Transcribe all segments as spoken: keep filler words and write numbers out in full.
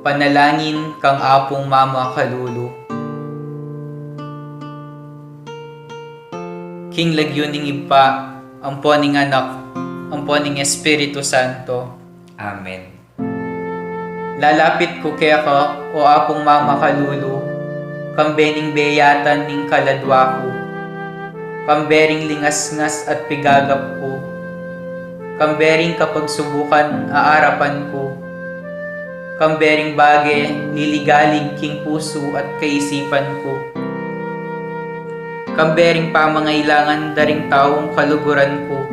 Panalangin kang Apung Mama Kalulu. King lagyu ning Ibpa, ampo ning Anak, ampo ning Espiritu Santo. Amen. Lalapit ku keka, o Apung Mama Kalulu, kambe ning beyatan ning kaladwa ku, kambe ring lingasngas at pigagap ku, kambe ring kapagsubukan a arapan ku, kambe ring bage liligalig king pusu at kaisipan ku, kambe ring pamangailangan da ring taung kaluguran ku,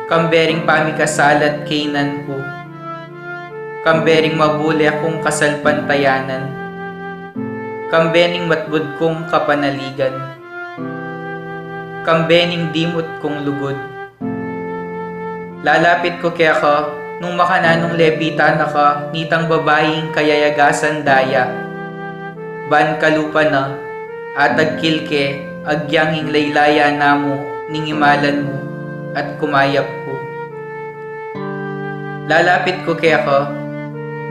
kambe ring pamikasalat kaynan ku, kambe ring mabule kung kasalpantayanan, kambe ning matbud kung kapanaligan, kambe ning dimut kung lugud. Lalapit ku keka, nung makananung lepitan na ka nitang babaing kayayagasan daya. Ban kalupa na, atagkil ke, agyang ing laylaya na mu ning imalan mu, at kumayap ku. Lalapit ku keka,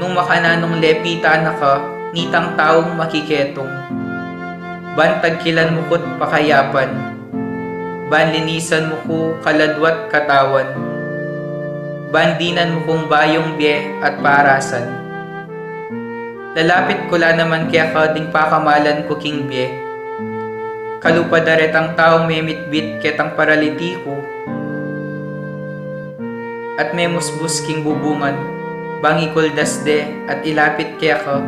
nung makananung lepitan na ka nitang taung makiketung. Ban tagkilan mu ku't pakayapan, ban linisan mu ku kaladwa't katawan, ban dinan mu kung bayung bie at parasan. Lalapit ku la naman keka ding pakamalan ku king bie. Kalupa da retang taung memitbit ketang paralitiku at memusbus king bubungan, bang ikuldas de at ilapit keka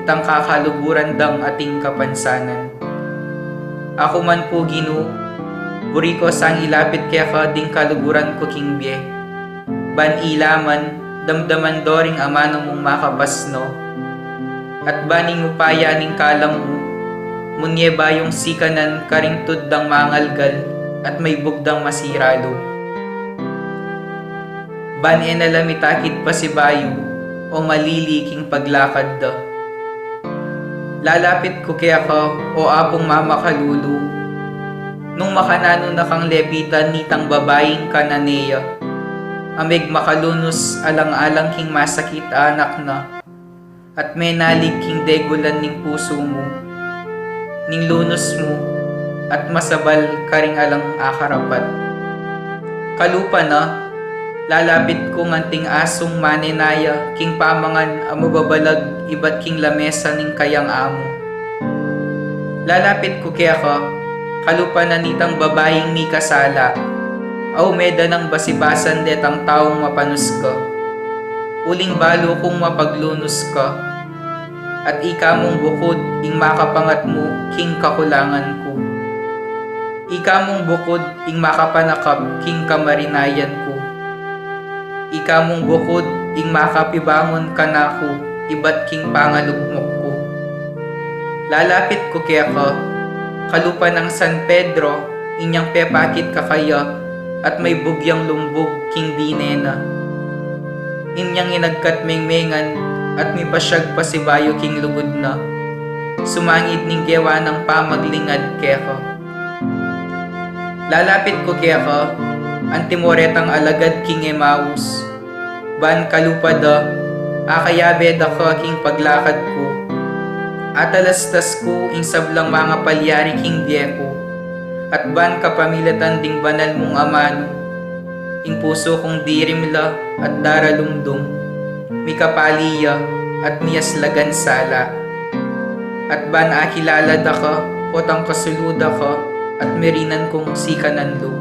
itang kakaluguran dang ating kapansanan. Aku man pu, Ginu, buri ku sang ilapit keka ding kaluguran ku king bie. Ban ila man, damdaman do ring amanu mung makapasno. At ban ing upaya ning kalam mu, munye bayung sikanan karing tuddang mangalgal at maybug dang masira lub. Ban e na la mitakit pasibayu o malili king paglakad da. Lalapit ku keka, o Apung Mama Kalulu, nung makananu na kang lepitan nitang babaing Cananea, a megmakalunus alang-alang king masakit a anak na, at menalig king degulan ning pusu mu, ning lunus mu, at masabal karing alang akarapat. Kalupa na, lalapit ku nganting asung manenaya king pamangan a mababalag ibat king lamesa ning kayang amu. Lalapit ku keka, kalupa na nitang babaing mikasala, a umeda nang basibasan detang taung mapanus ka. Uling balu kung mapaglunus ka, at ika mung bukud ing makapangatmu king kakulangan ku. Ika mung bukud ing makapanakap king kamarinayan ku. Ika mung bukud ing makapibangun kanaku ibat king pangalugmok ku. Lalapit ku keka, kalupa nang San Pedro, inyang pepakit kakaya at maybug yang lumbug king dine na. Inyang inagkat mengmengan at mipasyag pasibayu king lugud na, sumangid ning gewa nang pamaglingad keka. Lalapit ku keka, antimo retang alagad king Emaus, ban kalupa da, akayabe da ka king paglakad ku. Atalastas ku ing sablang mangapalyari king bie ku, at ban kapamilatan ding banal mung amanu, ing pusu kung dirim la at daralumdum, mikapali ya at miyaslagan sala. At ban akilala da ka, potang kasulu da ka, at mirinan kung sikanan lub.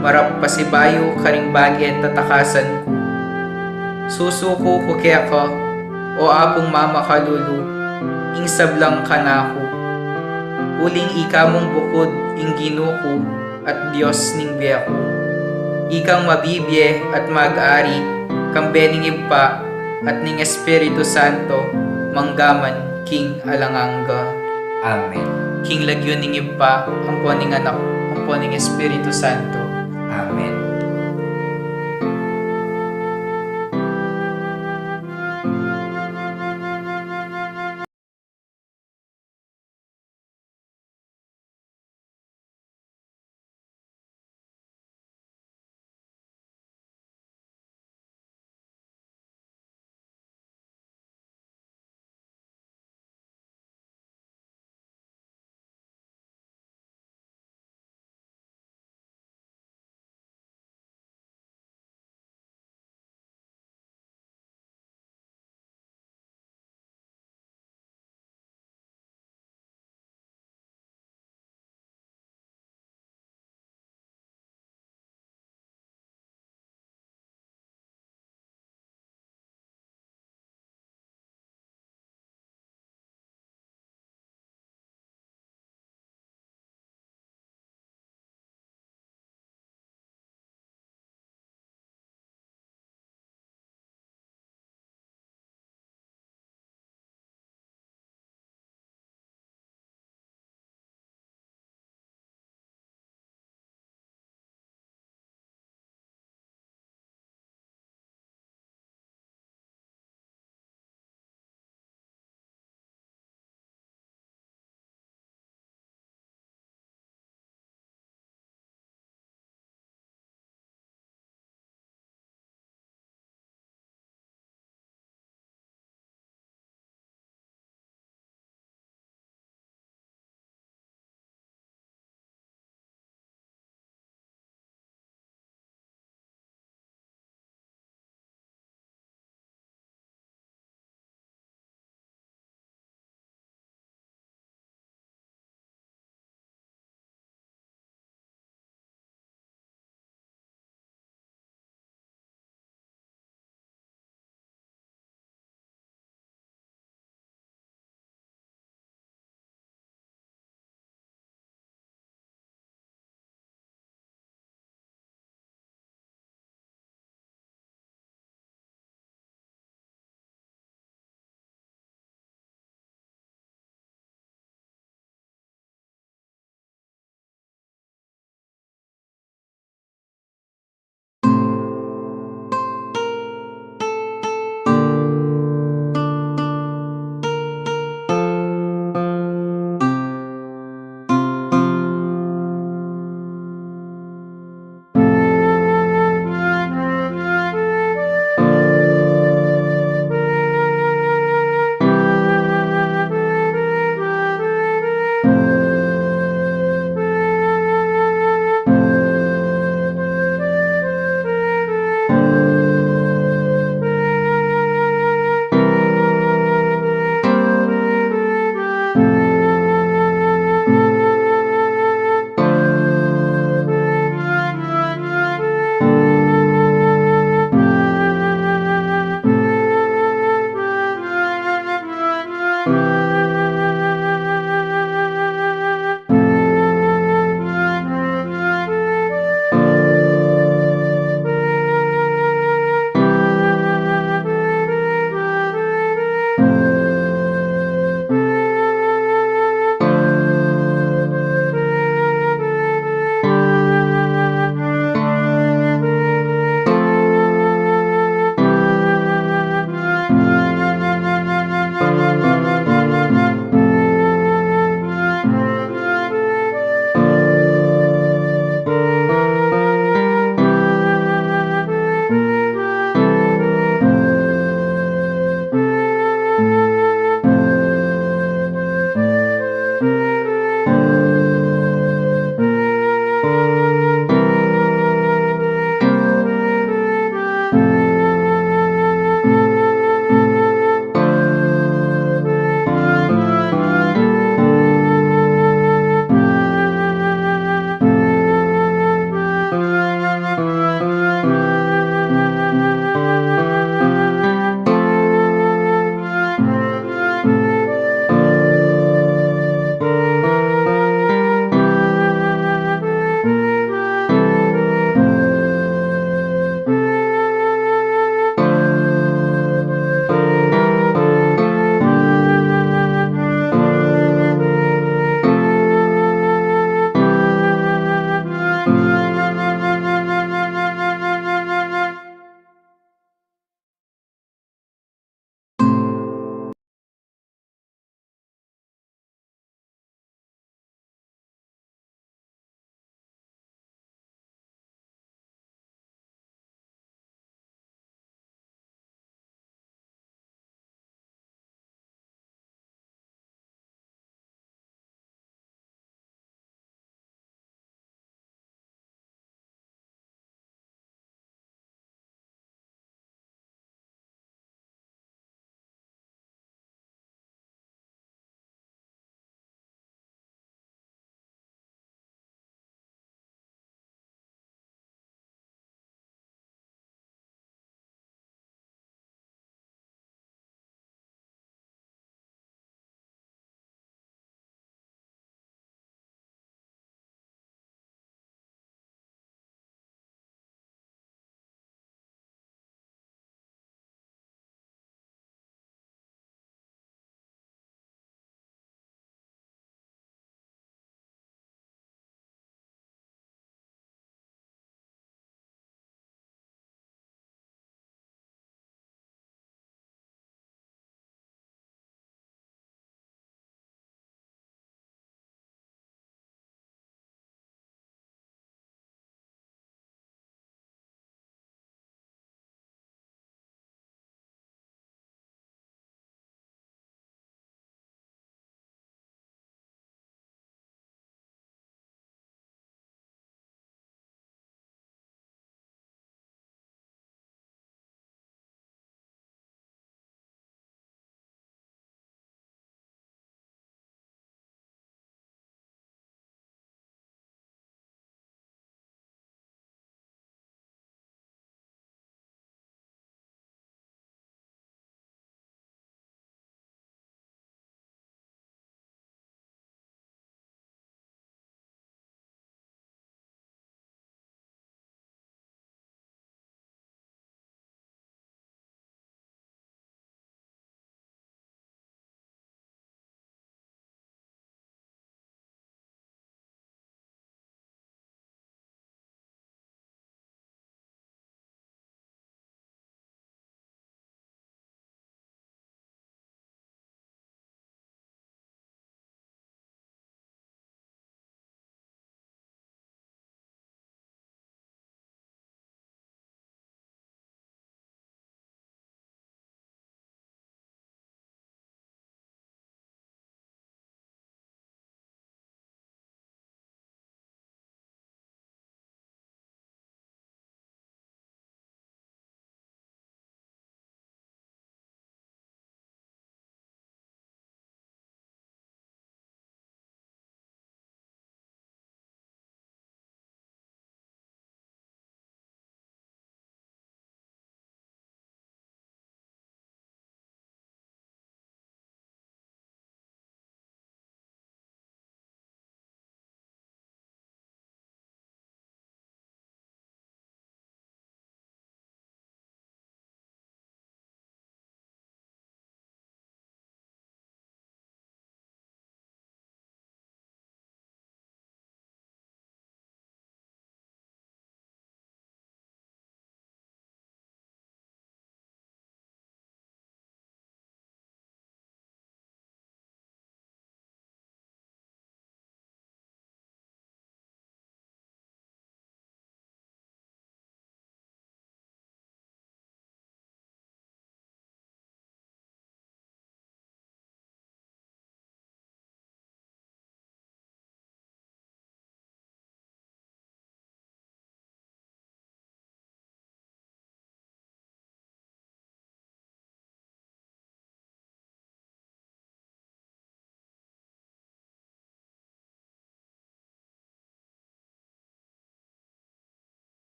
Marap pasibayu karing bage tatakasan ku. Susuku ku keka, o Apung Mama Kalulu, ing sablang kanaku. Uling ika mung bukud ing Ginu ku at Dios ning bie ku. Ikang mabibie at mag-ari, kambe ning Ibpa, at ning Espiritu Santo, manggaman king alang angga. Amen. King lagyu ning Ibpa, ampo ning Anak, ampo ning Espiritu Santo. Amen.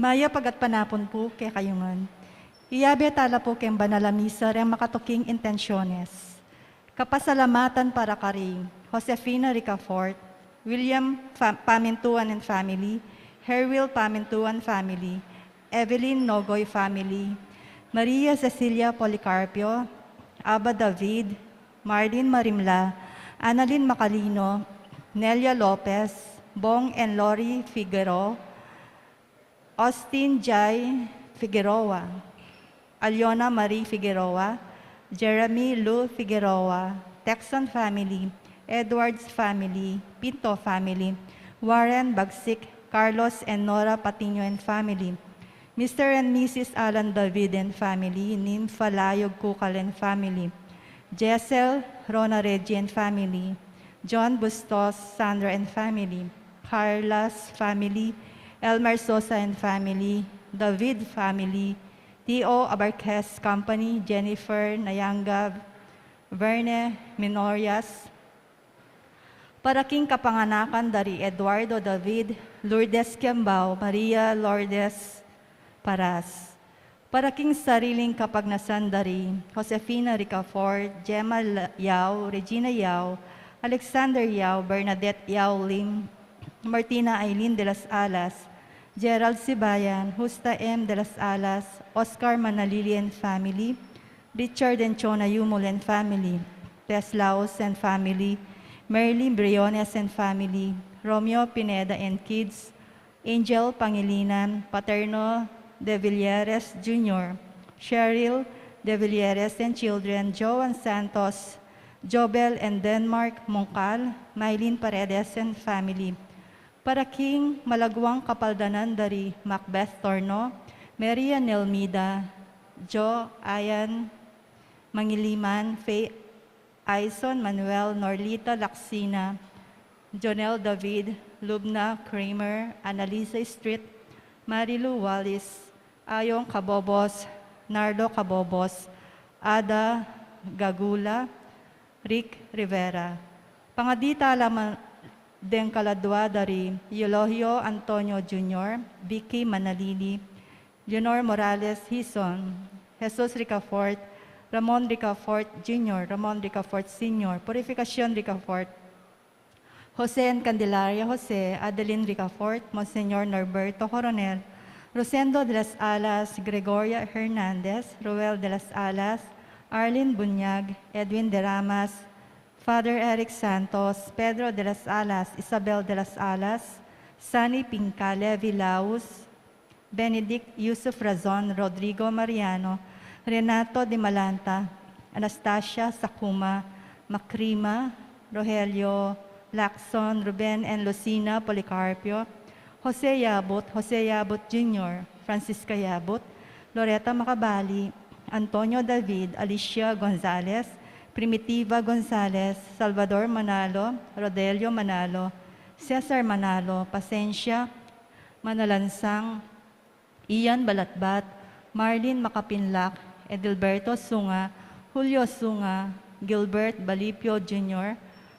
Mayap a gatpanapun pu kekayu ngan. Iyabe tala pu keng banal a misa reng makatuking intensyones. Kapasalamatan para kari Josefina Ricafort, William Fa-, Pamintuan and family, Herwil Pamintuan family, Evelyn Nogoy family, Maria Cecilia Policarpio, Aba David, Marlene Marimla, Annalyn Macalino, Nelia Lopez, Bong and Lori Figueroa, Austin Jai Figueroa, Aliona Marie Figueroa, Jeremy Lou Figueroa, Texan family, Edwards family, Pinto family, Warren Bagsik, Carlos and Nora Patiño and family, Mister and Missus Alan David and family, Nympha Layog Cucal and family, Jessel Rona Reggie and family, John Bustos, Sandra and family, Carla's family, Elmer Sosa and family, David family, T O Abarquez Company, Jennifer Nayanga, Verne Minorias, para king kapanganakan da ri Eduardo David, Lourdes Kiambao, Maria Lourdes Paras, para king sariling kapagnasan da ri Josefina Ricafort, Gemma La-, Yao, Regina Yao, Alexander Yao, Bernadette Yao Lim, Martina Aileen de las Alas, Gerald Sibayan, Justa M de las Alas, Oscar Manalili and family, Richard and Chona Yumul and family, Tess Laos and family, Merly Briones and family, Romeo Pineda and kids, Angel Pangilinan, Paterno de Villeres Junior, Cheryl de Villeres and children, Joan Santos, Jobel and Denmark Mongcal, Mylene Paredes and family. Para king malaguang kapaldanan da ri Macbeth Torno, Mary Ann Elmida, Jo Ayan Mangiliman, Faye Aison Manuel, Norlita Lacsina, Jonel David, Lubna Kramer, Annalisa Street, Marilu Wallis, Ayong Cabobos, Nardo Cabobos, Ada Gagula, Rick Rivera. Pangadi tala man deng kaladua da ri Eulogio Antonio Junior, Vicky Manalili, Leonor Morales Hizon, Jesus Ricafort, Ramon Ricafort Junior, Ramon Ricafort Senior, Purificacion Ricafort, Jose and Candelaria Jose, Adeline Ricafort, Monsignor Norberto Coronel, Rosendo de las Alas, Gregoria Hernandez, Roel de las Alas, Arlene Bunyag, Edwin de Ramas, Father Eric Santos, Pedro de las Alas, Isabel de las Alas, Sunny Pinca, Levi Laus, Benedict Yusuf Razon, Rodrigo Mariano, Renato de Malanta, Anastasia Sakuma, Macrima, Rogelio Lacson, Ruben and Lucina Policarpio, Jose Yabut, Jose Yabut Junior, Francisca Yabut, Loretta Macabali, Antonio David, Alicia Gonzalez, Primitiva Gonzalez, Salvador Manalo, Rodelio Manalo, Cesar Manalo, Pasencia Manalansang, Ian Balatbat, Marlene Macapinlac, Edilberto Sunga, Julio Sunga, Gilbert Balipio Junior,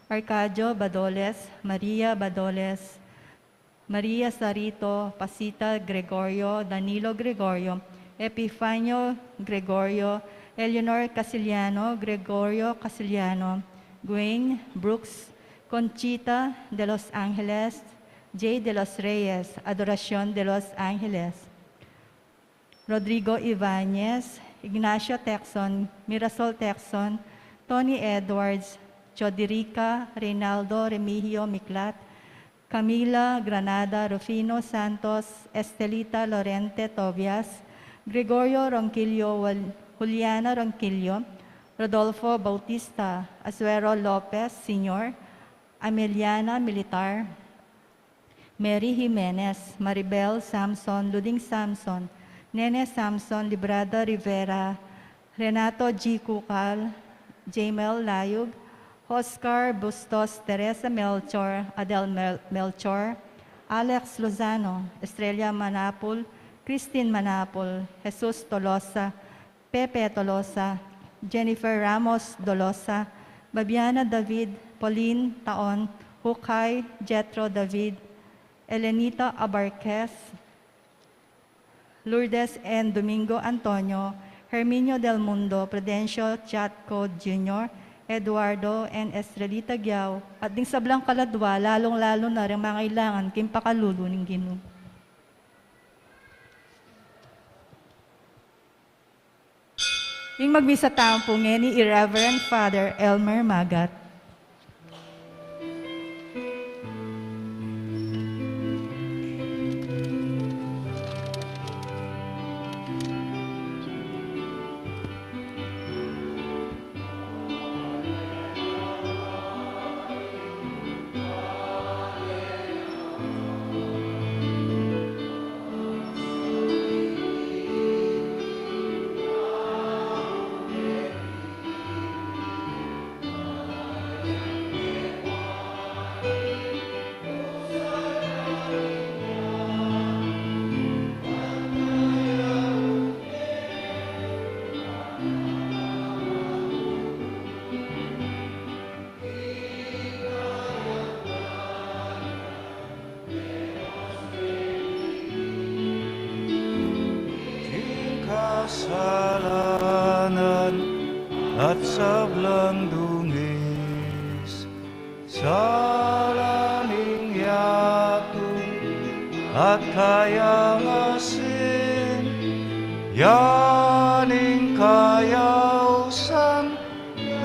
Arcadio Badoles, Maria Badoles, Maria Sarito, Pasita Gregorio, Danilo Gregorio, Epifanio Gregorio, Eleanor Casiliano, Gregorio Casiliano, Gwen Brooks, Conchita de los Angeles, Jay de los Reyes, Adoracion de los Angeles, Rodrigo Ibanez, Ignacio Texon, Mirasol Texon, Tony Edwards, Jodirica, Reynaldo Remigio Miklat, Camila Granada, Rufino Santos, Estelita Lorente Tobias, Gregorio Ronquillo, Wal-, Juliana Ronquillo, Rodolfo Bautista, Azuero Lopez Senior, Ameliana Militar, Mary Jimenez, Maribel Samson, Luding Samson, Nene Samson, Librada Rivera, Renato G. Cucal, Jamel Layug, Oscar Bustos, Teresa Melchor, Adel Mel-, Melchor, Alex Lozano, Estrella Manapul, Christine Manapul, Jesus Tolosa, Pepe Tolosa, Jennifer Ramos Dolosa, Babiana David, Pauline Taon, Hukay, Jethro David, Elenita Abarquez, Lourdes and Domingo Antonio, Herminio Del Mundo, Prudencio Chatco Junior, Eduardo and Estrelita Giao, at ding sablang kaladwa, lalung-lalu na ring mangailangan king pakalulu ning Ginu. Ing magmisa tamu pu ngeni i Reverend Father Elmer Magat. King kasalanan at sablang dungis, sala ning yatu at kayang asin, ya ning kayausan,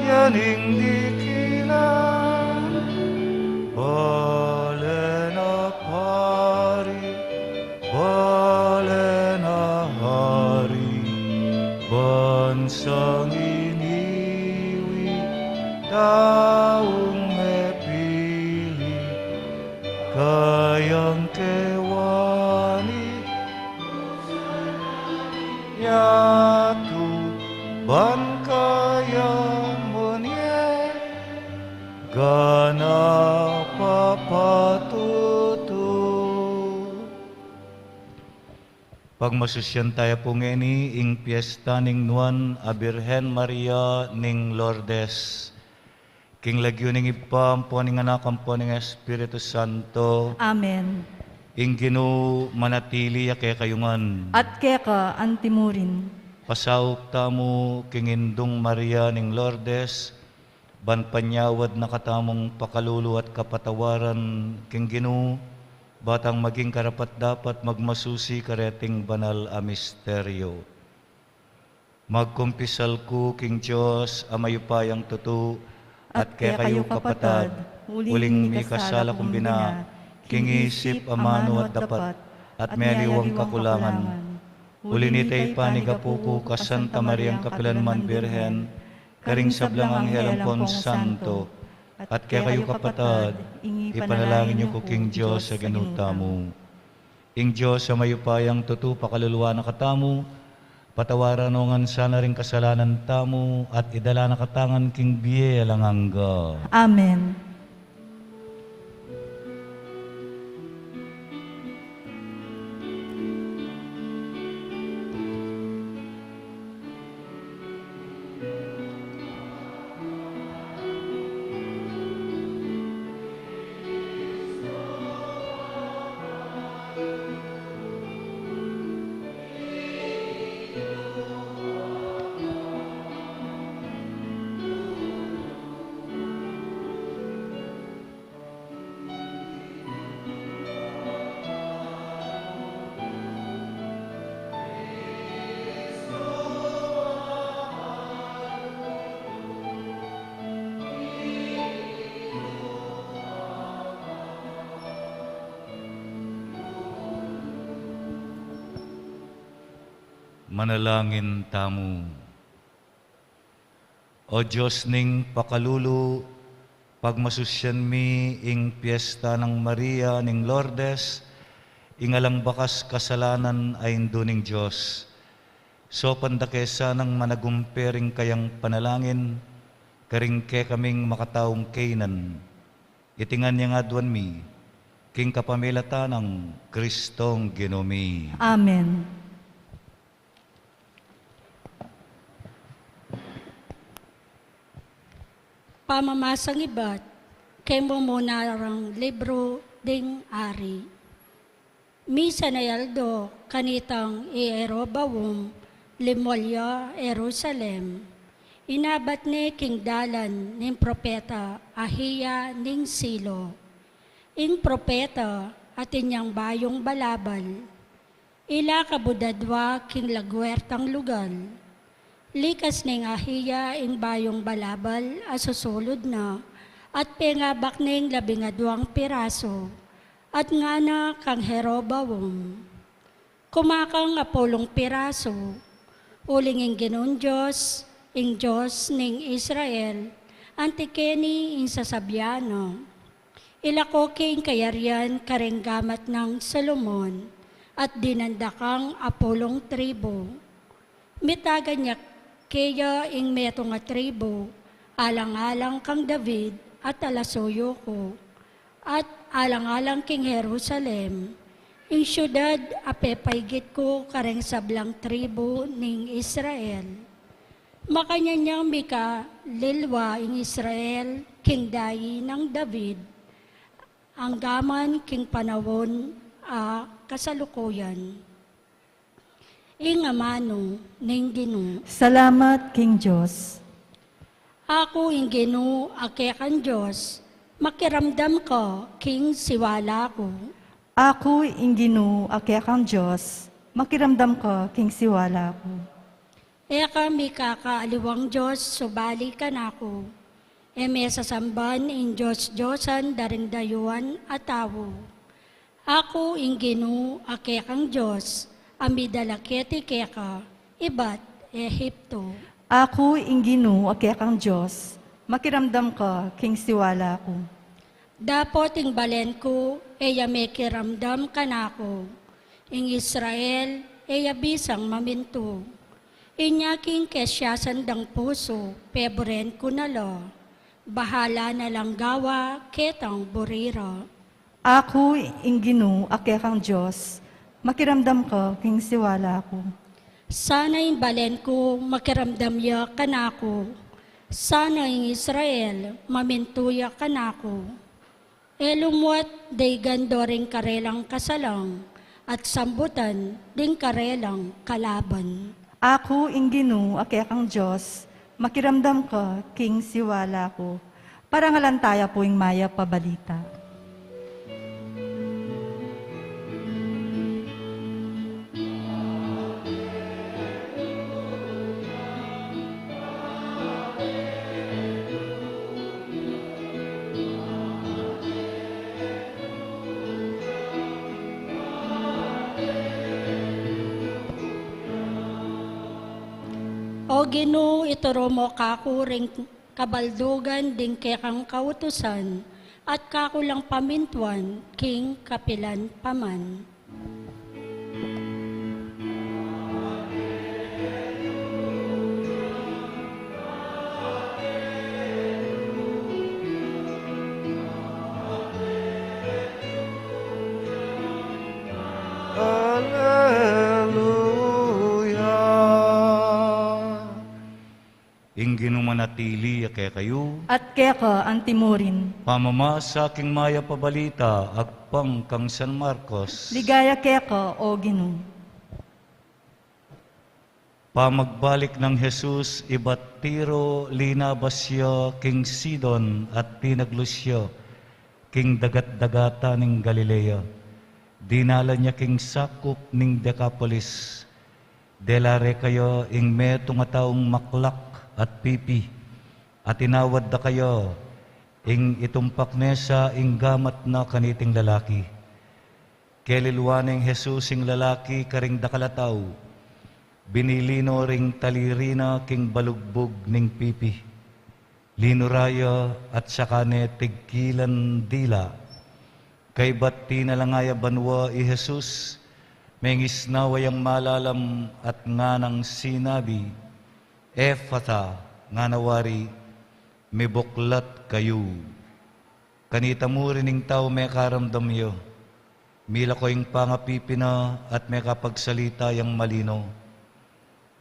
ya ning dikilan. Bale na pari, bale na hari, bansang iniwi, taung mepili, kayang kewani yatu, ban kaya mu ne gana papatutu. Pagmasusyan taya pu ngeni ing piesta ning Nuan a Birhen Maria ning Lourdes. King lagyu ning Ibpa, ampo ning Anak, ampo ning Espiritu Santo. Amen. Ing Ginu manatili ya kekayu ngan. At keka antimurin. Pasaup tamu king Indung Maria ning Lourdes, ban panyawad na katamung pakalulu at kapatawaran king Ginu, batang maging karapat-dapat magmasusi kareting banal a misteryo. Magkumpisal ku king Dios a mayupayang tutu, at kekayu kapatad, uling mikasala kung bina, king isip, amanu at dapat, at meliwang kakulangan. Uli nita ipanigapu ku ka Santa Mariang kapilanman Birhen, karing sablang anghel ampong santo, at kekayu kapatad, ipanalangin yu ku king Dios a Ginu tamu. Ing Dios a mayupayang tutu pakaluluan na katamu, patawaran no ngan sana ring kasalanan tamu, at idala na katamu ngan king bie alang angga. Amen. Manalangin tamu. O Dios ning pakalulu, pagmasusyan mi ing piesta nang Maria ning Lourdes, ing alang bakas kasalanan a Indu ning Dios. Saupan da ke sanang managumpe ring kayang panalangin, karing kekaming makataung kainan. Iti ngan yang aduan mi, king kapamilatan nang Kristong Ginu mi. Amen. Pamamasang ibat, keng mumunang libru ding Ari. Misan a aldo, kanitang i Jeroboam, linwal ya Jerusalem. Inabat ne king dalan ning propeta Ahia ning Silo. Ing propeta atin yang bayung balabal. Ila kabud adwa king laguertang lugal. Likas neng Ahia ing bayung balabal a susulud na, at pengabak neng labing adwang pirasu, at ngana kang Jeroboam, "Kumakang apulung pirasu, uling ing Ginung Dios, ing Dios ning Israel, anti keni ing sasabian na, 'Ilako ke ing kayarian kareng gamat nang Solomon, at dinan da kang apulung tribu.' Mitagan ya keya ing metung a tribu, alang-alang kang David a talasuyu ku, at alang-alang king Jerusalem, ing siudad a pepaigit ku kareng sablang tribu ning Israel. Makanyan yang mikalilwa ing Israel king dayi nang David, anggaman king panaun a kasalukuyan." Ing amanu ning Ginu. Salamat king Dios. Aku ing Ginu a kekang Dios, makiramdam ka king siwala ku. Aku ing Ginu a kekang Dios, makiramdam ka king siwala ku. E ka mikakaaliwang Dios subali kanaku. E me sasamban ing dios-diosan da ring dayuan a tau. Aku ing Ginu a kekang Dios, a midala keti keka ibat Ehipto. Aku ing Ginu a kekang Dios, makiramdam ka king siwala ku. Dapot ing balen ku e ya mekiramdam kanaku, ing Israel e ya bisang mamintu. Inya king kesiasan dang pusu, peburen ku na la. Bahala na lang gawa ketang buri ra. Aku ing Ginu a kekang Dios, makiramdam ka king siwala ku. Sana ing balen ku makiramdam ya kanaku, sana ing Israel mamintu ya kanaku. E lumuat daigan do ring karelang kasalang, at sambutan ding karelang kalaban. Aku ing Ginu a kekang Dios, makiramdam ka king siwala ku. Parangalan taya pu ing mayap a balita. O Ginu, ituru mu kaku ring kabaldugan ding kekang kautusan, at kaku lang pamintuan king kapilan pa man. Aleluya. Ing Ginu manatili ya kekayu. At keka antimurin. Pamamasa king mayap a balita agpang kang San Marcos. Ligaya keka, O Ginu. Pamagbalik nang Jesus ibat Tiro, linabas ya king Sidon at tinaglus ya king dagat-dagatan ning Galilea. Dinalan ya king sakup ning Decapolis. Dela re kaya ing metung a taung maklak at pipi, at inawad da kaya ing itumpak ne sa ing gamat na kaniting lalaki. Kelilwa neng Jesus ing lalaki karing dakal a tau, binili no ring taliri na king balugbug ning pipi. Linura ya at saka ne tigkilan dila. Kaybat tinalanga ya banua i Jesus, mengisnawa yang malalam at nganang sinabi, "Efata," ngana wari, "Mibuklat kayu." Kanita mu rin ing tau mekaramdam ya, milako ing pangapipi na at mekapagsalita yang malino.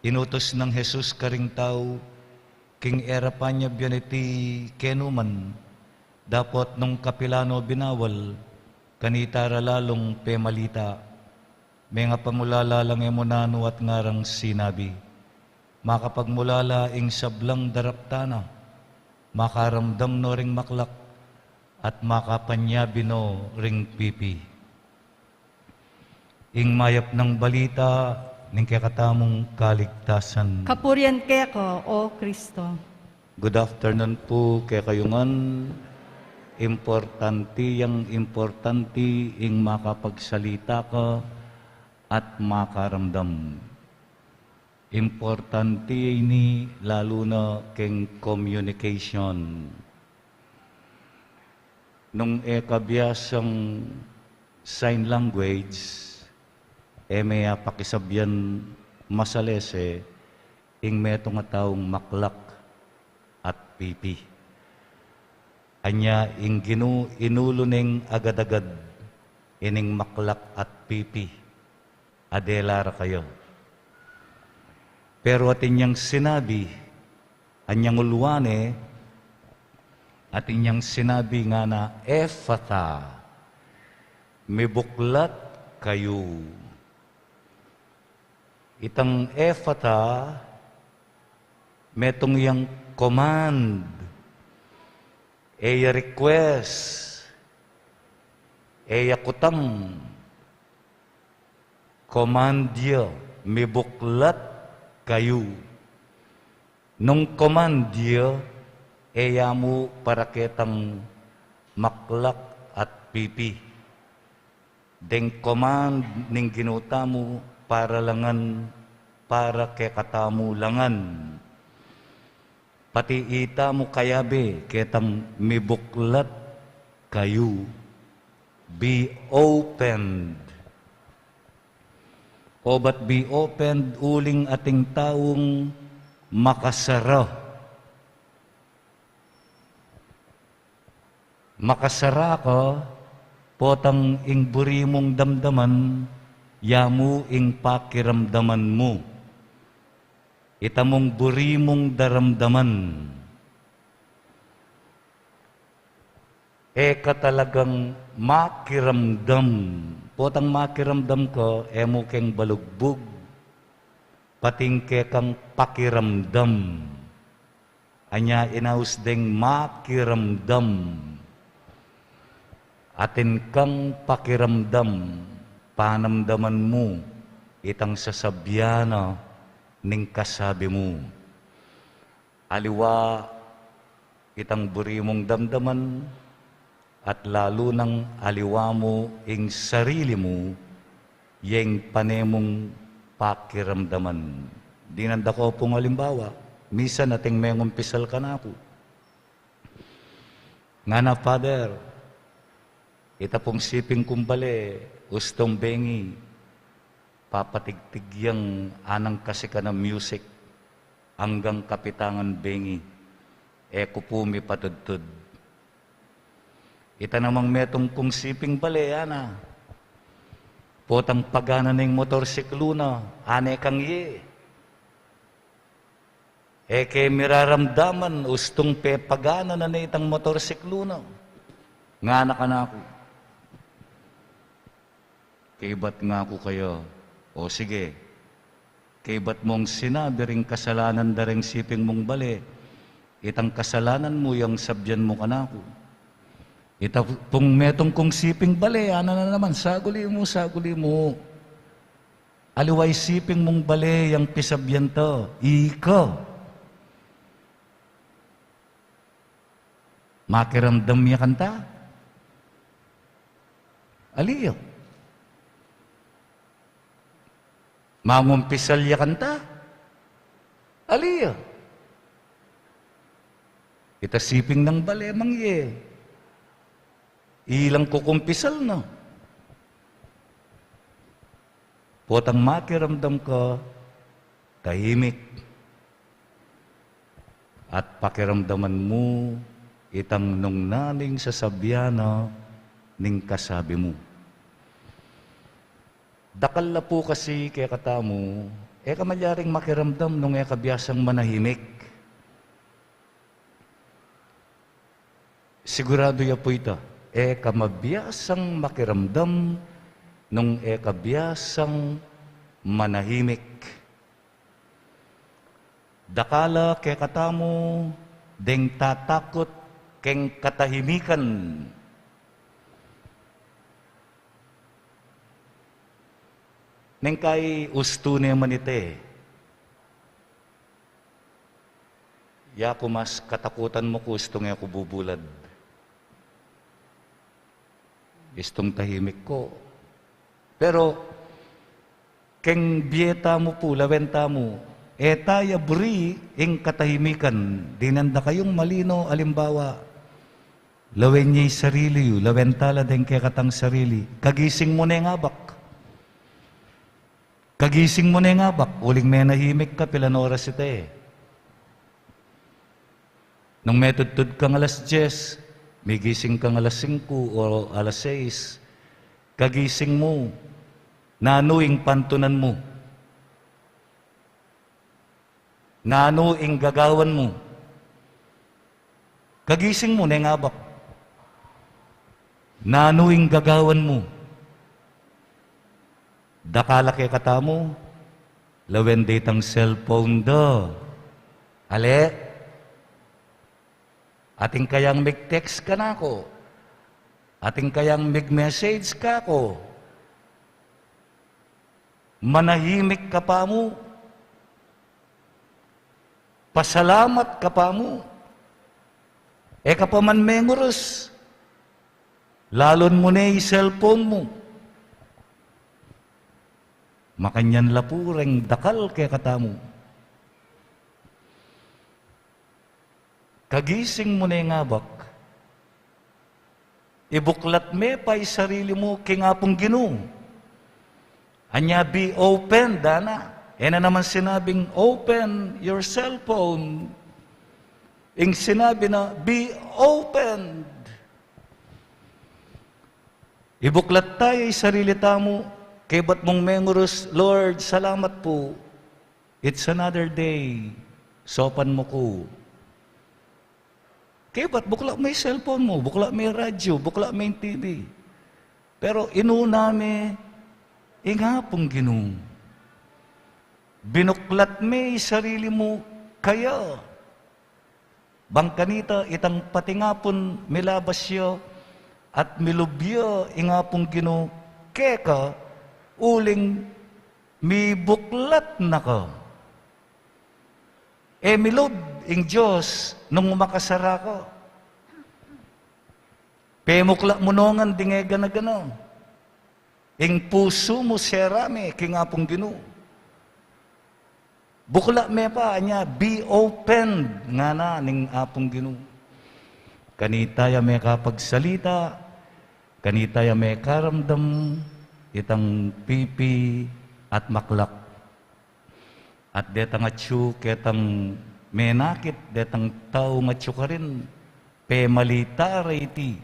Inutus nang Jesus karing tau king e ra pa nya bianiti kenu man, dapot nung kapilan no binawal, kanita ra lalung pemalita. Mengapamulala lang e mu nanu at ngarang sinabi. Makapagmulala ing sablang daraptan na, makaramdam no ring maklak, at makapanyabi no ring pipi. Ing mayap nang balita ning kekatamung kaligtasan. Kapurian keka, O Kristo. Good afternoon pu kekayu ngan. Importanti yang importanti ing makapagsalita ka at makaramdam. Importanti ini lalu na keng communication. Nung e ka biasang sign language, e me apakisabyan masalese ing metung a taung maklak at pipi. Anya ing Ginu inulu neng agad-agad ining maklak at pipi a dela ra kaya. Pero atin yang sinabi, anyang uluan e, atin yang sinabi ngana, Efata, mibuklat kayu. Itang Efata, metung yang command, e ya request, e ya kutang, command ya, mibuklat kayu. Nung command ya, e ya mu para ketang maklak at pipi. Deng command ning Ginu tamu para la ngan, para kekatamu la ngan. Pati itamu kayabe ketang mibuklat kayu. Be opened. Obat be opened, uling ating taung makasara. Makasara ka, potang ing buri mung damdaman, ya mu ing pakiramdaman mu. Ita mung buri mung daramdaman. E ka talagang makiramdam. Potang makiramdam ka, e mu keng balugbug. Pati ing kekang pakiramdam. Anya inaus deng makiramdam. Atin kang pakiramdam, panamdaman mu itang sasabyan na ning kasabi mu. Aliwa itang buri mung damdaman, at lalu nang aliwa mu ing sarili mu, yeng pane mung pakiramdaman. Dinan da ko pung alimbawa, misan ating mengumpisal kanaku. Ngana, Father, ita pung siping kung bale, ustung bengi, papatigtig yang anang kasikan a music, anggang kapitangan bengi, e ku pu mipatudtud. Ita namang metung kung siping bale, ana. Potang pagana ne ing motorsiklu na, ane kang ye. E ke miraramdaman, ustung pepagana na ne itang motorsiklu na. Ngana kanaku. Kaybat ngaku kaya, o sige, kaybat mung sinabi ring kasalanan da ring siping mung bale, itang kasalanan mu yang sabyan mu kanaku. Ita pung metung kung siping bale, ana na naman, saguli mu, saguli mu. Aliwa ing siping mung bale yang pisabyan ta, ika. Makiramdam ya kanta? Ali ya. Mangumpisal ya kanta? Ali ya. Ita siping nang bale, mangye. Ilang kukumpisal na. Potang makiramdam ka, tahimik. At pakiramdaman mu, itang nung naning sasabyan na ning kasabi mu. Dakal la pu kasi kekatamu, e ka malyaring makiramdam nung e ka biasang manahimik. Siguradu ya pu ita, e ka mabiasang makiramdam nung e ka biasang manahimik. Dakal a kekatamu deng tatakut keng katahimikan. Neng kai ustu ne man ita e. Ya ku mas katakutan mu ku istung e ku bubulad. Istung tahimik ku. Pero, keng bie tamu pu, lawen tamu, e ta ya buri ing katahimikan. Dinan da kayung malino, alimbawa, lawen ye ing sarili yu, lawen ta la deng kekatang sarili. Kagising mu ne ing abak. Kagising mu ne ing abak, uling menahimik ka, pilan oras ita e. Nung metudtud kang alas dyes, migising kang alas singku o alas sais, kagising mu, nanu ing pantunan mu? Nanu ing gagawan mu? Kagising mu ne ing abak. Nanu ing gagawan mu? Dakal a kekatamu, lawen de itang cellphone da. Ale? Atin kayang mig-text kanaku? Atin kayang mig-message kaku? Manahimik ka pa mu? Pasalamat ka pa mu? E ka pa man mengurus, lalun mu ne ing cellphone mu. Makanyan la pu reng dakal kekatamu. Kagising mu ne ing abak. Ibuklat me pa ing sarili mu king Apung Ginu. Anya, be open, dana. E na naman sinabing, "Open your cellphone." Ing sinabi na, "Be opened." Ibuklat ta ya ing sarili tamu, kaybat mung mengurus, "Lord, salamat pu. It's another day. Saupan mu ku." Kaybat buklat me ing cellphone mu, buklat me ing radyu, buklat me ing T V. Pero inuna me ing Apung Ginu. Binuklat me ing sarili mu kaya. Bang kanita itang patingapun milabas ya at milub ya ing Apung Ginu keka uling mibuklat na ka. E milub ing Dios nung makasara ka. Pemuklat mu no ngan ding e gana-gana. Ing pusu mu sera me king Apung Ginu. Buklat me pa, anya, "Be open," ngana ning Apung Ginu. Kanita ya mekapagsalita, kanita ya mekaramdam itang pipi at maklak. At detang atyu ketang menakit, detang taung atyu karin, pemalita ra iti.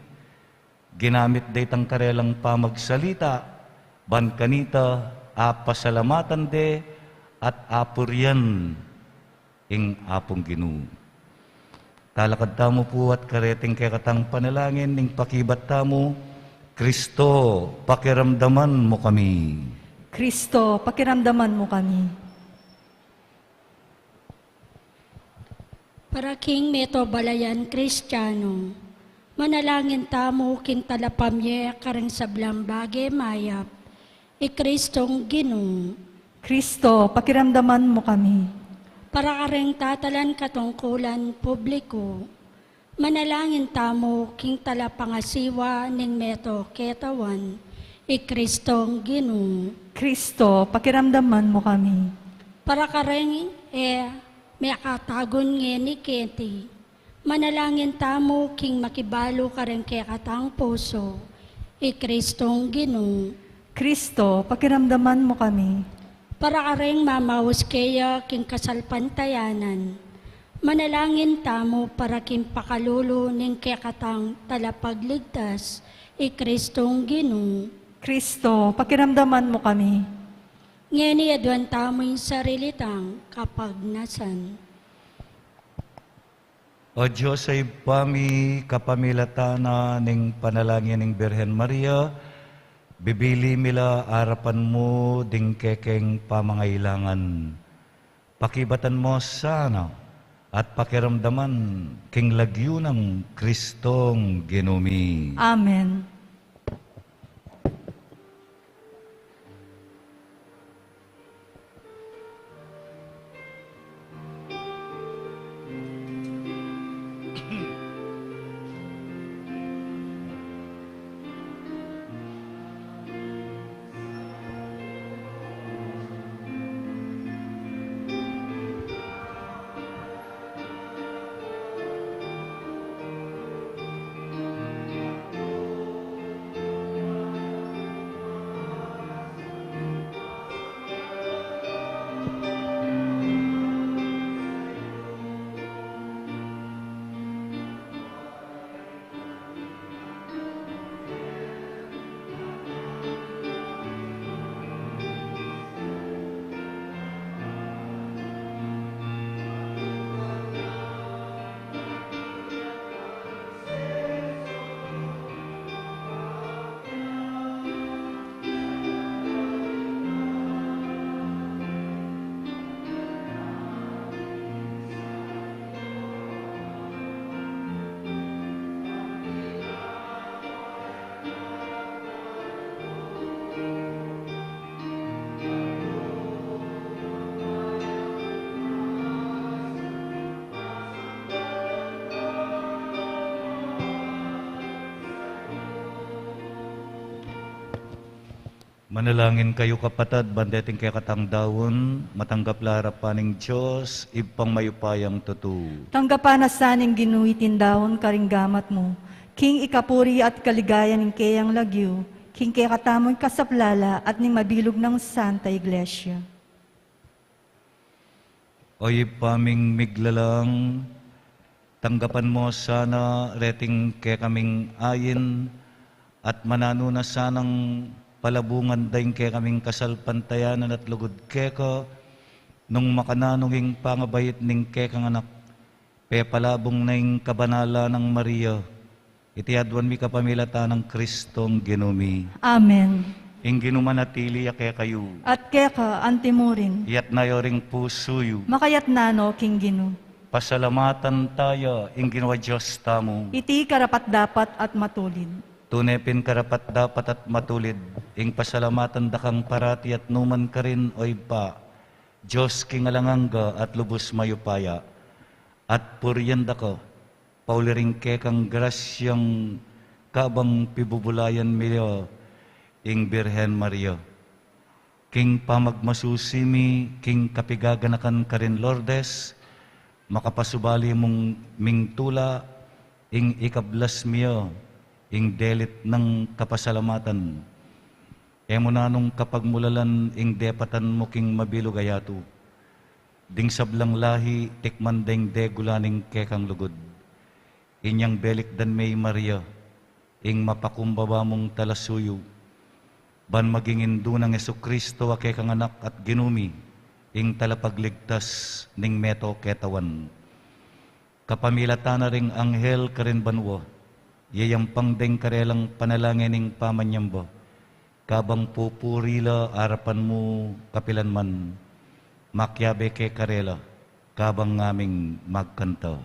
Ginamit de itang karelang pamagsalita, ban kanita apasalamatan de at apurian ing Apung Ginu. Talakad tamu pu at kareting kekatang panalangin ning pakibat tamu, "Kristo, pakiramdaman mu kami." Kristo, pakiramdaman mu kami. Para king meto balayan Kristiano, manalangin tamu king talapamye kareng sablang bage mayap, i Kristong Ginu. Kristo, pakiramdaman mu kami. Para kareng tatalan katungkulan publiku, manalangin tamu king talapangasiwa ning meto ketawan, i Kristong Ginu. Kristo, pakiramdaman mu kami. Para kareng e mekatagun ngeni keti, manalangin tamu king makibalu kareng kekatang pusu, i Kristong Ginu. Kristo, pakiramdaman mu kami. Para kareng mamaus keya king kasalpantayanan, manalangin tamu para king pakalulu ning kekatang talapagligtas, i Kristong Ginu. Kristo, pakiramdaman mu kami. Ngeni aduan tamu ing sarili tang kapagnasan. O Dios a Ibpa mi, kapamilatan na ning panalangin ning Birhen Maria, Bibili mi la arapan mu ding kekeng pamangailangan. Pakibatan mu sana at pakiramdaman king lagyu nang Kristong Ginu mi. Amen. Manalangin kayu, kapatad, ban deting kekatang daun, matanggap la arapan ning Dios, Ibpang mayupayang tutu. Tanggapan na sa ning Ginu iting daun karing gamat mu, king ikapuri at kaligayan ning keyang lagyu, king kekatamung kasaplalan at ning mabilug nang Santa Iglesia. O Ibpa ming miglalang, tanggapan mu sana reting kekaming ain, at mananu na sanang palabungan da ing kekaming kasalpantayanan at lugud keka, nung makananu ing pangabait ning kekang anak, pepalabung na ing kabanalan nang Maria, iti aduan mi kapamilatan nang Kristong Ginu mi. Amen. Ing Ginu manatili ya kekayu. At keka antimurin. Iyatna yu ring pusu yu. Makayatna no king Ginu. Pasalamatan taya ing Ginu a Dios tamu. Iti karapat-dapat at matulid. Tune pin karapat-dapat at matulid, ing pasalamatan da kang parati at numan karin, O Ibpa, Dios king alang angga at lubus mayupaya. At purian da ka, pauli ring kekang grasyang kabang pibubulayan mi la ing Birhen Maria. King pamagmasusi mi king kapigaganakan karin Lourdes, makapasubali mung ming tula ing ikablas mi ya ing delit nang kapasalamatan. E mu nanung kapagmulalan ing depatan mu king mabilug a yatu. Ding sablang lahi tikman deng degula ning kekang lugud. Inyang belikdan me i Maria, ing mapakumbaba mung talasuyu, ban maging indu nang Jesucristo a kekang Anak at Ginu mi, ing talapagligtas ning meto ketawan. Kapamilatan na ring anghel karin banua, yayampang deng karelang panalangin ing pamanyamba, kabang pupuri la arapan mu kapilan man, makiabe ke karela, kabang ngaming magkanta.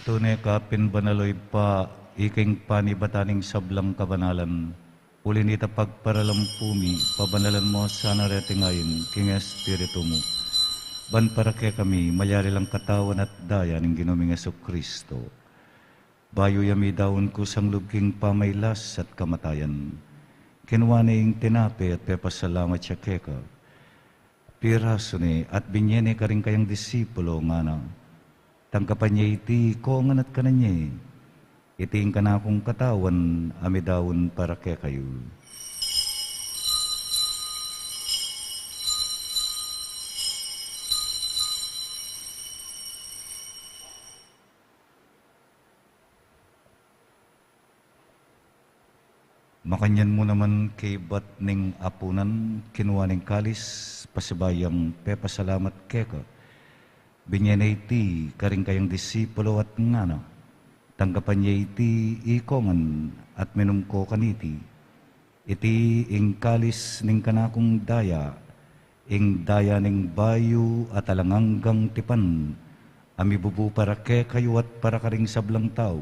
Tune ka pin banal, o Ibpa, ika ing panibatan ning sablang kabanalan. Uli na nita pagparalampu mi, pabanalan mu sana reting ain king Espiritu mu, ban para kekami malyari lang katawan at daya ning Ginu ming Jesucristo. Bayu ya midaun kusang lub king pamailas at kamatayan, kinua ne ing tinape at pepasalamat ya keka, pirasu ne at binye ne karing kayang disipulo, ngana: Tanggapan ye iti ikongan at kanan ye. Iti ing kanakung katawan a midaun para kekayu. Makanyan mu naman kaybat ning apunan, kinua ne ing kalis, pasibayu yang pepasalamat keka, binye ne iti karing kayang disipulo at ngana: Tanggapan ye iti ikongan at minum ko kaniti. Iti ing kalis ning kanakung daya, ing daya ning bayu at alang anggang tipan, a mibubu para kekayu at para karing sablang tau,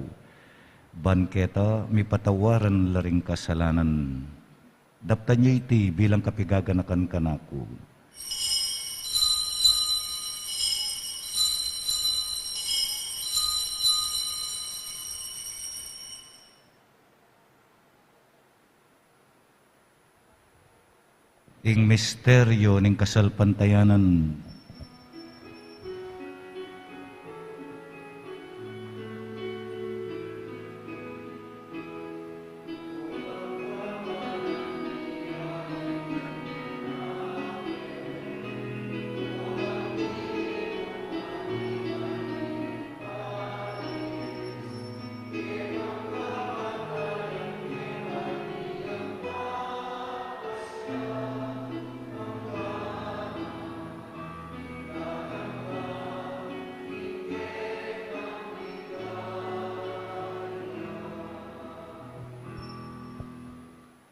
ban keta mipatawaran la ring kasalanan. Daptan ye iti bilang kapigaganakan kanaku. Ing misteryu ning kasalpantayanan.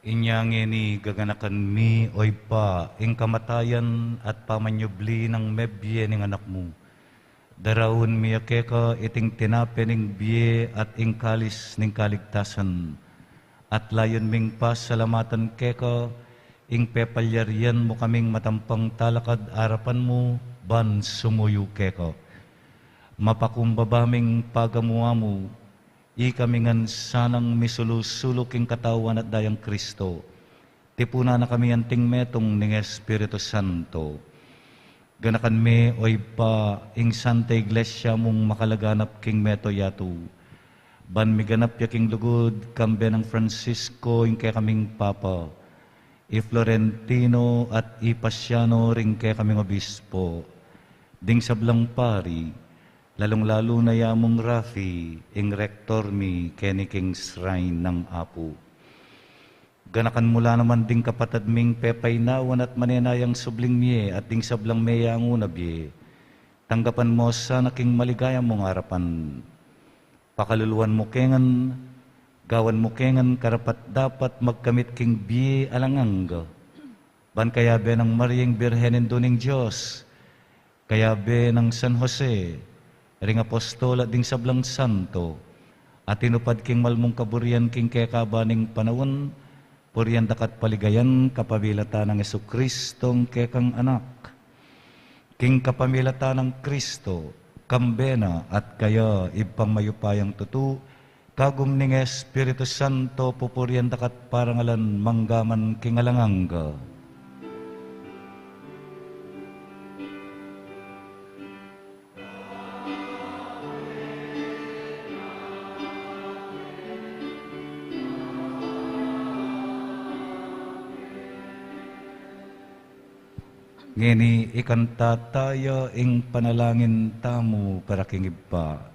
Inya ngeni gaganakan mi, o Ibpa, ing kamatayan at pamanyubli nang mebie ning Anak mu. Daraun mi ya keka iting tinape ning bie at ing kalis ning kaligtasan, at layun ming pasalamatan keka ing pepalyarian mu kaming matampang talakad arapan mu ban sumuyu keka. Mapakumbaba ming pagamu-amu, ikami ngan sanang misulu-sulu king katawan at dayang Kristo, tipunan na kami anting metung ning Espiritu Santo. Ganakan me, o Ibpa, ing Santa Iglesia mung makalaganap king meto yatu, ban miganap ya king lugud, kambe nang Francisco ing kekaming Papa, i Florentino at i Pasiano ring kekaming obispo, ding sablang pari, lalung-lalu na ya mung Rafi, ing rektor mi keni king shrine nang Apu. Ganakan mu la naman ding kapatad ming pepainawan at manenayang subling mie at ding sablang meyangu na bie. Tanggapan mu sana king maligaya mung arapan. Pakaluluan mu ke ngan, gawan mu ke ngan karapat-dapat magkamit king bie alang angga. Ban kayabe nang Maria ing Birhen, Indu ning Dios, kayabe nang San Jose, ring apostol at ding sablang santo, a tinupad king malmung kaburian king kekaban ning panaun, purian daka at paligayan kapamilatan nang Jesucristo ing kekang Anak. King kapamilatan nang Kristo, kambe na at kaya, Ibpang mayupayang tutu, kagum ning Espiritu Santo, pupurian daka at parangalan mangga man king alang angga. Ngeni ikanta taya ing panalangin tamu para king Ibpa.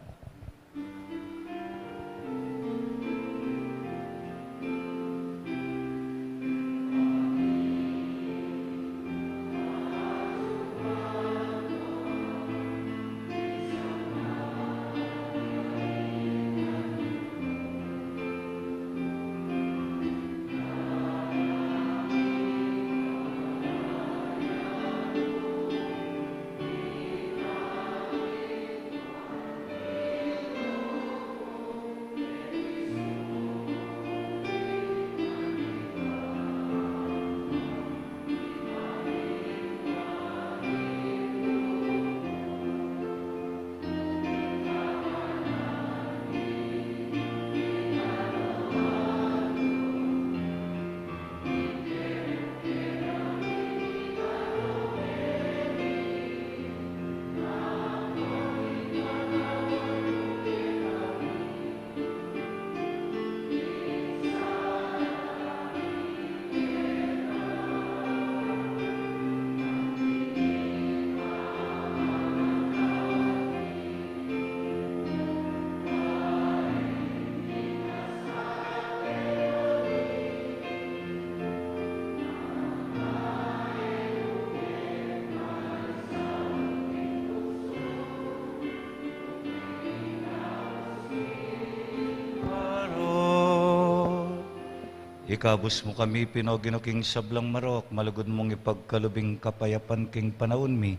Ikabus mu kami, Pin, O Ginu, king sablang marok, malugud mung ipagkalub ing kapayapan king panaun mi,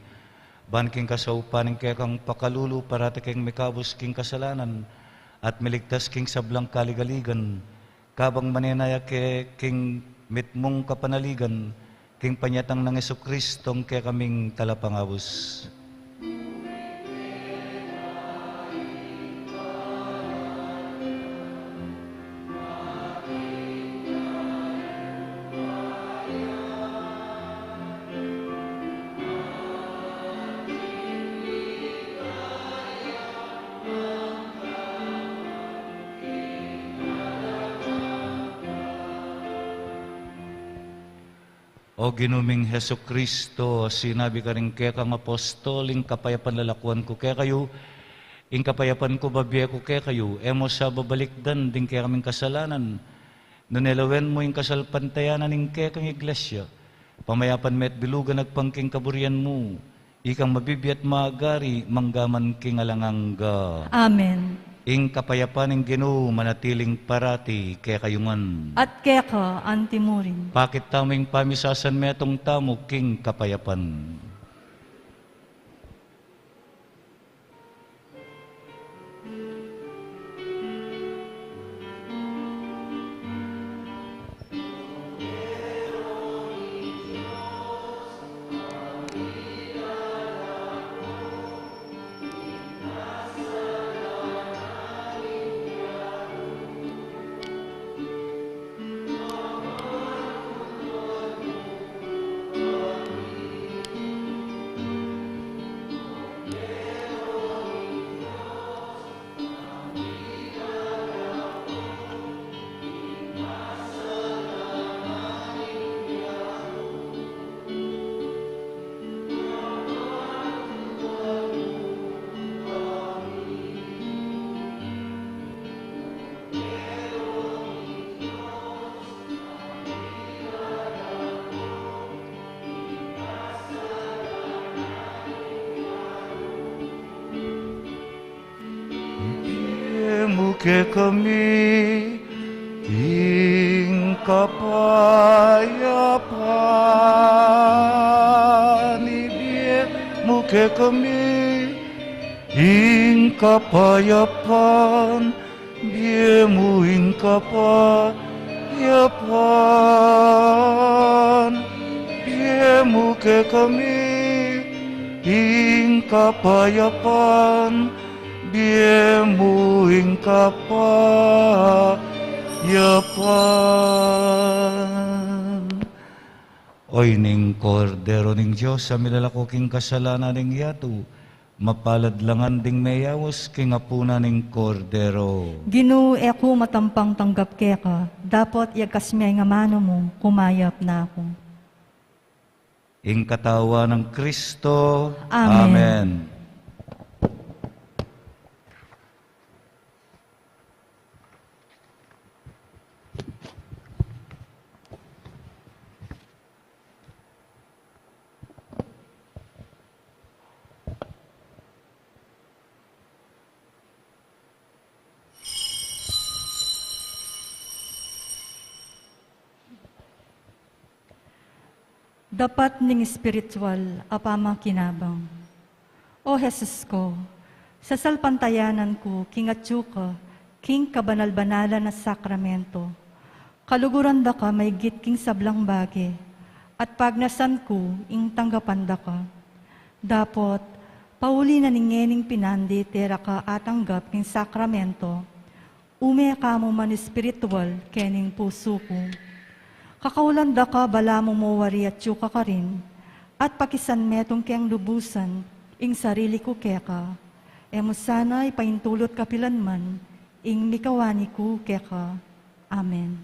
ban king kasaupan ning kekang pakalulu, parati keng mikabus king kasalanan, at miligtas king sablang kaligaligan, kabang manenaya ke king mitmung kapanaligan, king panyatang nang Jesucristo, ing kekaming Talapangabus. O Ginu ming Jesucristo, sinabi ka karing kekang apostol, ing kapayapan lalakuan ku kekayu, ing kapayapan ku babie ku kekayu, e mu sa babalikdan ding kekaming kasalanan, nune lawen mu ing kasalpantayanan ning kekang iglesia, pamayapan me at bilugan agpang king kaburian mu, ikang mabibie at magari mangga man king alang angga. Amen. Ing kapayapan ning Ginu manatiling parati kekayu ngan. At keka antimurin. Pakit tamu ing pamisasan, metung tamu king kapayapan. Ibie mu kekami ing kapayapan, ibie mu kekami ing kapayapan, bie mu ing kapayapan, bie mu kekami ing kapayapan, bie mu ing kapayapan. Oy ning Kordero ning Dios, a milalako king kasalanan ning yatu, mapalad la ngan ding meyaus king apunan ning Kordero. Ginu, e ku matampang tanggap keka, dapot iagkas me ing amanu mu, kumayap na ku. Ing katawan nang Kristo. Amen. Amen. Dapat ning espiritual a pamakinabang. O Jesus ku, sasalpantayanan ku king atyu ka king kabanal-banalan a sakramento. Kaluguran da ka maigit king sablang bage, at pagnasan ku ing tanggapan da ka. Dapot, pauli na ning ngening pinandit e ra ka atanggap king sakramento, ume ka mu man espiritual kening pusu ku. Kakaulan da ka balamu mo wari atyu ka karin, at pakisan metung keng lubusan ing sarili ku keka. E mu sana ipaintulut kapilan man ing mikawani ku keka. Amen.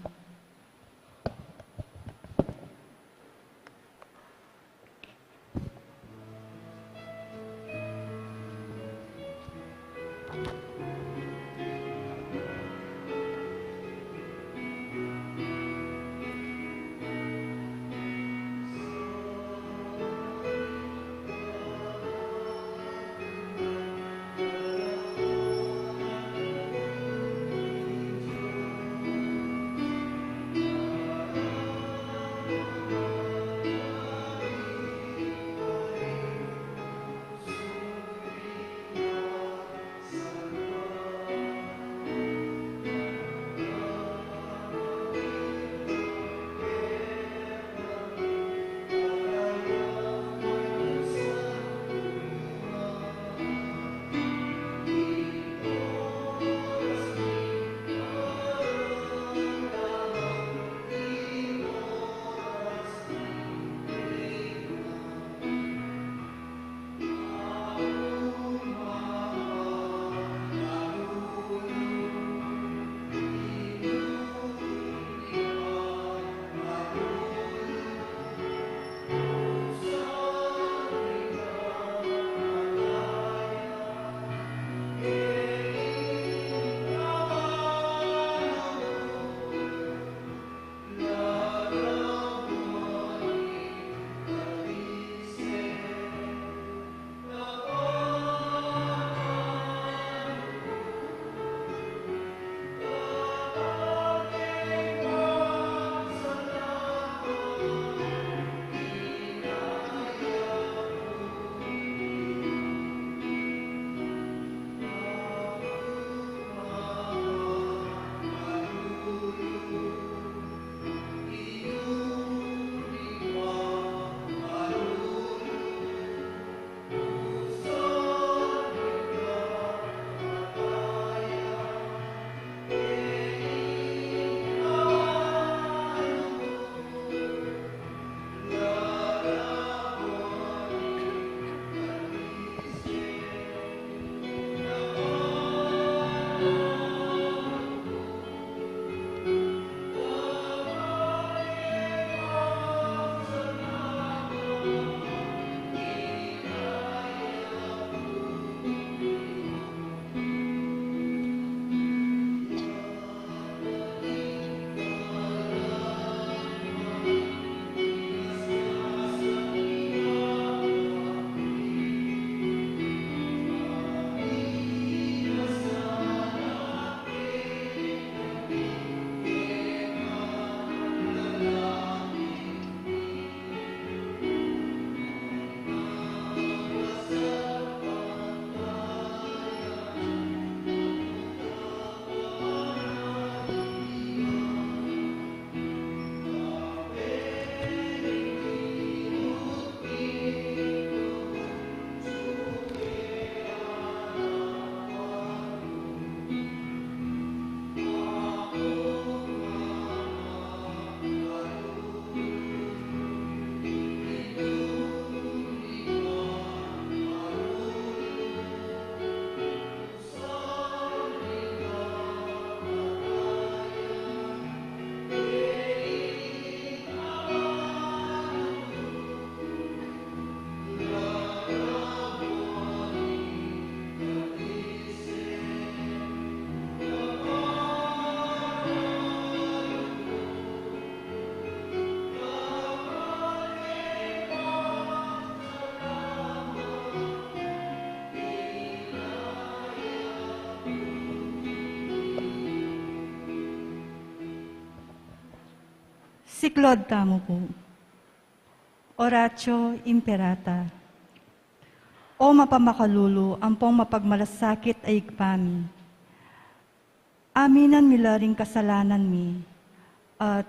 Siklaud tamu pu. Oratio Imperata. O mapamakalulu ampong mapagmalasakit a Ibpa mi, aminan mi la ring kasalanan mi, at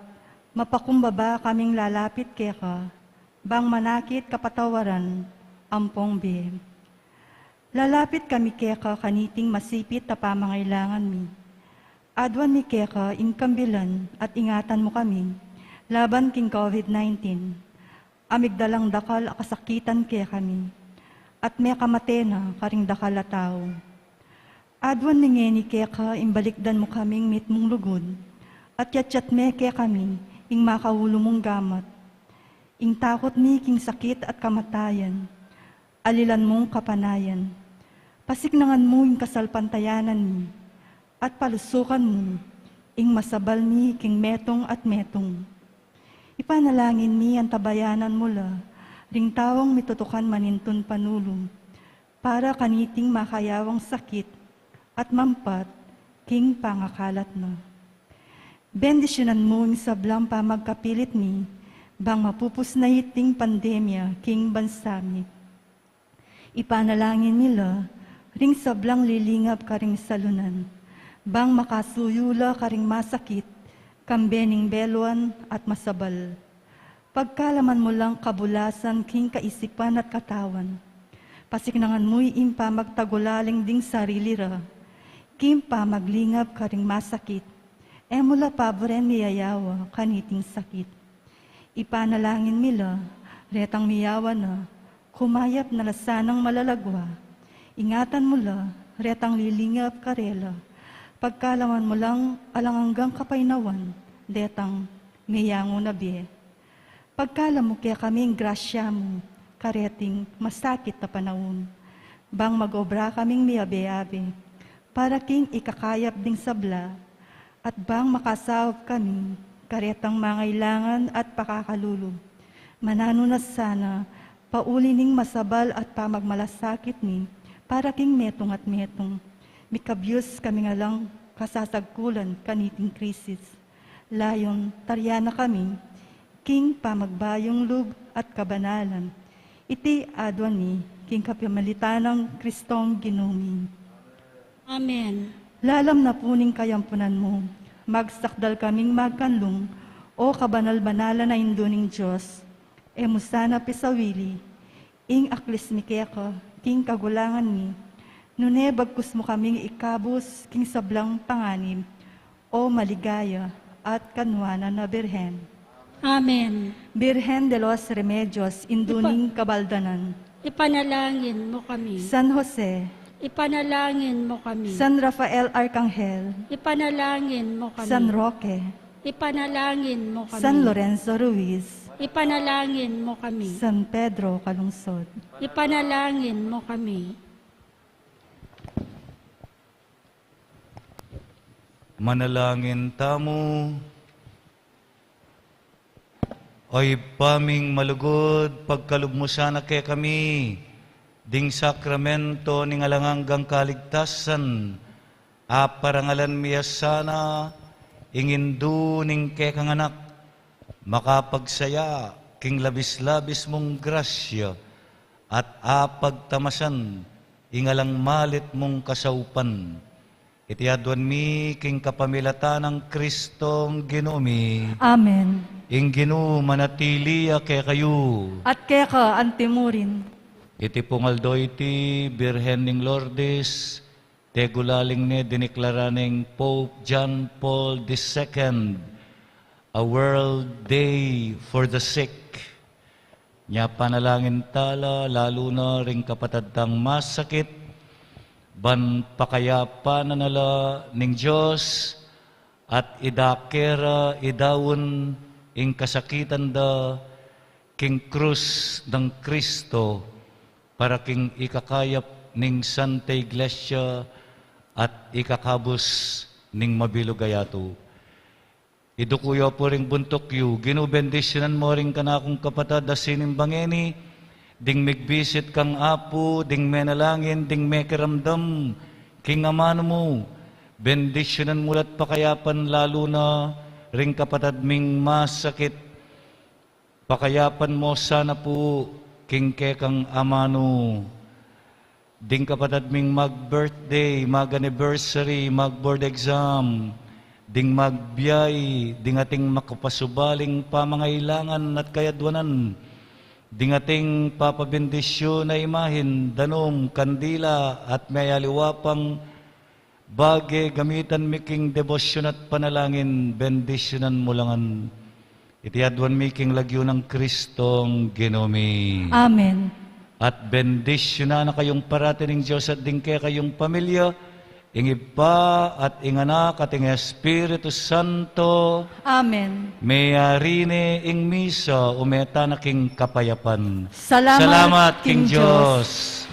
mapakumbaba kaming lalapit keka, bang manakit kapatawaran ampong bie. Lalapit kami keka kaniting masipit a pamangailangan mi. Aduan mi keka ing kambilan at ingatan mu kami laban king COVID nineteen. A migdalang dakal a kasakitan kekami, at mekamate na karing dakal a tau. Aduan mi ngeni keka ing balikdan mu kaming mitmung lugud, at yatyat me kekami ing makaulu mung gamat. Ing takut mi king sakit at kamatayan, alilan mung kapanayan. Pasiknangan mu ing kasalpantayanan mi, at palusukan mu ing masabal mi king metung at metung. Ipanalangin mi antabayanan mu la ring taung mitutukan manintun panulu para kaniting makayawang sakit at mampat king pangakalat na. Bendisyunan mu ing sablang pamagkapilit mi bang mapupus na iting pandemya king bansa mi. Ipanalangin mi la ring sablang lilingap karing salunan, bang makasuyu la karing masakit, kambe ning beluan at masabal. Pagkalaman mu lang kabulasan king kaisipan at katawan. Pasiknangan mu ing pamagtagulaling ding sarili ra king pamaglingap karing masakit. E mu la paburen miyayawa kaniting sakit. Ipanalangin mi la retang miyawa na, kumayap na la sanang malalagwa. Ingatan mu la retang lilingap karela. Pagkalaman mu lang alang anggang kapaynawan detang meyangu na bie. Pagkalam mu kekami ing grasya mu kareting masakit a panaun, bang mag-obra kaming miyabe-yabe para king ikakayap ding sabla, at bang makasaup kami karetang mangailangan at pakakalulu. Mananu na sana pauli ning masabal at pamagmalasakit mi para king metung at metung. Mikabyus kami ngan lang kasasagkulan kaniting krisis. Layun, taryan na kami king pamagbayung lub at kabanalan. Iti aduan mi king kapamilatan nang Kristong Ginu mi. Amen. Lalam na pu ning kayampunan mu, magsakdal kaming magkanlung, O kabanal-banalan a Indu ning Dios, e mu sana pisawili ing aklis mi keka king kagulangan mi, nune bagkus mu kaming ikabus king sablang panganib, O maligaya at kanuanan a Birhen. Amen. Birhen de los Remedios, Indu Ipa- ning Kabaldanan. Ipanalangin mo kami. San Jose. Ipanalangin mo kami. San Rafael Arcangel. Ipanalangin mo kami. San Roque. Ipanalangin mo kami. San Lorenzo Ruiz. Ipanalangin mo kami. San Pedro Calungsod. Ipanalangin mo kami. Manalangin tamu. O Ibpa ming malugud, pagkalub mu sana kekami ding sakramento ning alang anggang kaligtasan, aparangalan mi ya sana ing Indu ning kekang Anak, makapagsaya king labis-labis mung grasya, at apagtamasan ing alang malit mung kasaupan. Iti aduan mi king kapamilatan nang Kristong Ginu mi. Amen. Ing Ginu manatili ya kekayu. At keka antimurin. Iti pung aldo iti, Birhen ning Lourdes, tegulaling ne diniklara neng Pope John Paul the Second, a World Day for the Sick. Nya panalangin tala, lalu na ring kapatad tang masakit, ban pakayapan na la ning Dios, at idake ra idaun ing kasakitan da king krus nang Kristo, para king ikakayap ning Santa Iglesia at ikakabus ning mabilug a yatu. Iduku yu pu ring buntuk yu. Ginu, bendisyunan mu ring kanakung kapatad a sinimba ngeni, ding migbisit kang Apu, ding menalangin, ding mekiramdam king amanu mu. Bendisyunan mu la't pakayapan lalu na ring kapatad ming masakit, Pakayapan mu sana pu king kekang amanu, ding kapatad ming mag-birthday, mag-anniversary, mag-board exam, ding magbiay, ding ating makapasubaling pamangailangan at kayadwanan, ding ating papabendisyun a imahin, danum, kandila, at mayaliwa pang bage, gamitan mi king debosyun at panalangin, bendisyunan mu la ngan. Iti aduan mi king lagyu nang Kristong Ginu mi. Amen. At bendisyunan na kayung parati ning Dios at ding kekayung pamilya, ing Ibpa at ing Anak at ing Espiritu Santo. Amen. Meyari ne ing misa, ume tana king kapayapan. Salamat king Dios.